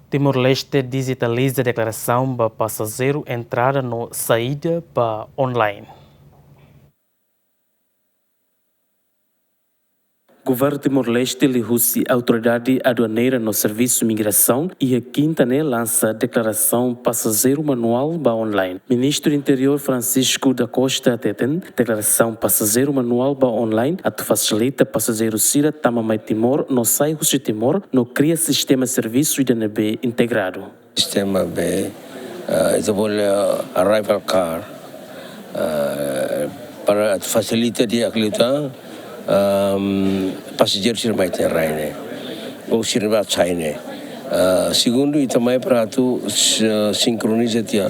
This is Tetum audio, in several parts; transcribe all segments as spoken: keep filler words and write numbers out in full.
Timor-Leste dijitaliza deklarasaun ba pasajeiru entrada no saida ba online. Governu Timor-Leste liuhusi Autoridade Aduaneira no Servisu Migrasaun iha kinta ne'e lansa deklarasaun pasajeiru manuál ba online. Ministru Interiór Francisco da Costa hateten, deklarasaun pasajeiru manuál ba online atu fasilita pasajeiru sira tama mai Timor no sai husi Timor no kria sistema servisu ida ne'ebé integradu. Sistema be, ah, ita bolu, ah, arrival card, ah, para fasilita di'ak liután, ah, pasajeiru sira mai tiha rai ne'e, ou sira ba sai ne'e. Ah, segundu, ita mai para atu s-, sinkroniza tiha,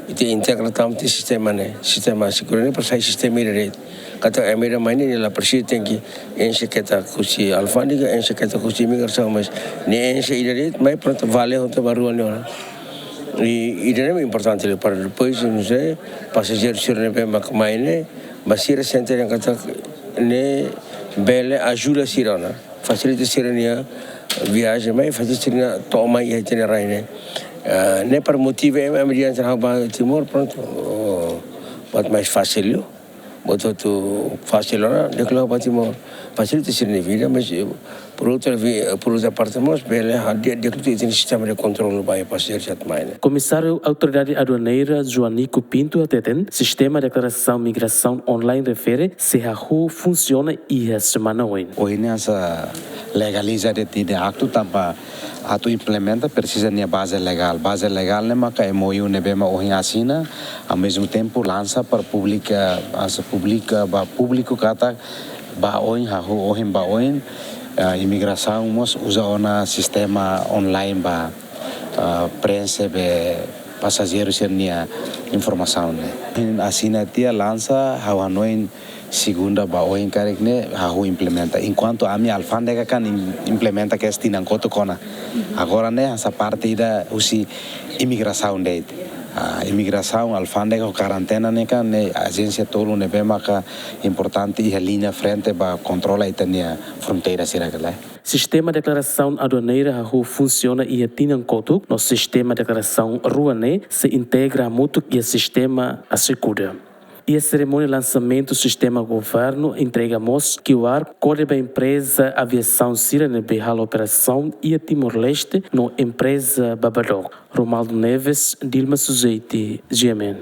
ita integra tan tiha sistema ne'e, sistema sinkroniza para sai sistema ida de'it. Katak ema ida mai ne'e la presiza tenke enxe ketak husi alfándega, enxe ketak husi imigrasaun, mas nia enxe ida de'it, mai prontu vale hotu ba rua nia ona. I ida ne'e importante liu para depois, não sei, pasajeiru sira ne'ebé mak mai ne'e, ba sira sente dehan katak ne'e bele ajuda sira ona, fasilita sira-nia viajen mai, fasilita sira-nia to'o mai iha ita-nia rai ne'e. Ah, ne'e para motiva ema, ema dehan katak ha'u ba Timor, prontu, oh, buat mais fásil liu. Buat hotu fasil ona, di'ak liu ba Timor. Fasilita sira-nia vida, mas, eh, por outra vi-, por outra parte mós, bele, ah, di'ak, di'ak liu ita-nia sistema de kontrolu ba pasajeiru sira atu mai ne'e. Komisáriu Autoridade Aduaneira Joanico Pinto hateten, sistema deklarasaun migrasaun online refere sei hahú funsiona iha semana oin. Ohin ne'e hanesan legaliza de'it nia aktu tanba atu implementa presiza nia baze legál. Baze legál ne'e maka M O U ne'ebé mak ohin asina, ao mesmo tempo lansa para públika, hanesan públika, ba públiku katak ba oin, hahú ohin ba oin, ah, imigrasaun mós uza ona sistema online ba, ah, preenxe be pasajeiru sira-nia informasaun ne'e. Ohin asina tiha, lansa, ha'u hanoin segunda ba ohin karik ne'e hahú implementa. Enkuantu ami alfándega kan im-, implementa kedas tinan kotuk ona. Agora ne'e hanesan parte ida husi imigrasaun de'it. Ah, imigrasaun, alfándega ho karantena ne'e kan ne'e ajénsia tolu ne'ebé maka importante iha liña frente ba kontrola ita-nia fronteira sira ne'e. Sistema deklarasaun aduaneira hahú funsiona iha tinan kotuk, no sistema deklarasaun rua ne'e sei integra hamutuk iha sistema Asekuda. Iha serimónia lansamentu sistema, governu entrega mós Q R kode ba empreza aviasaun sira ne'ebé halo operasaun iha Timor-Leste no empreza ba ba dook. Romaldo Neves, Dilma Suzeiti, G M N.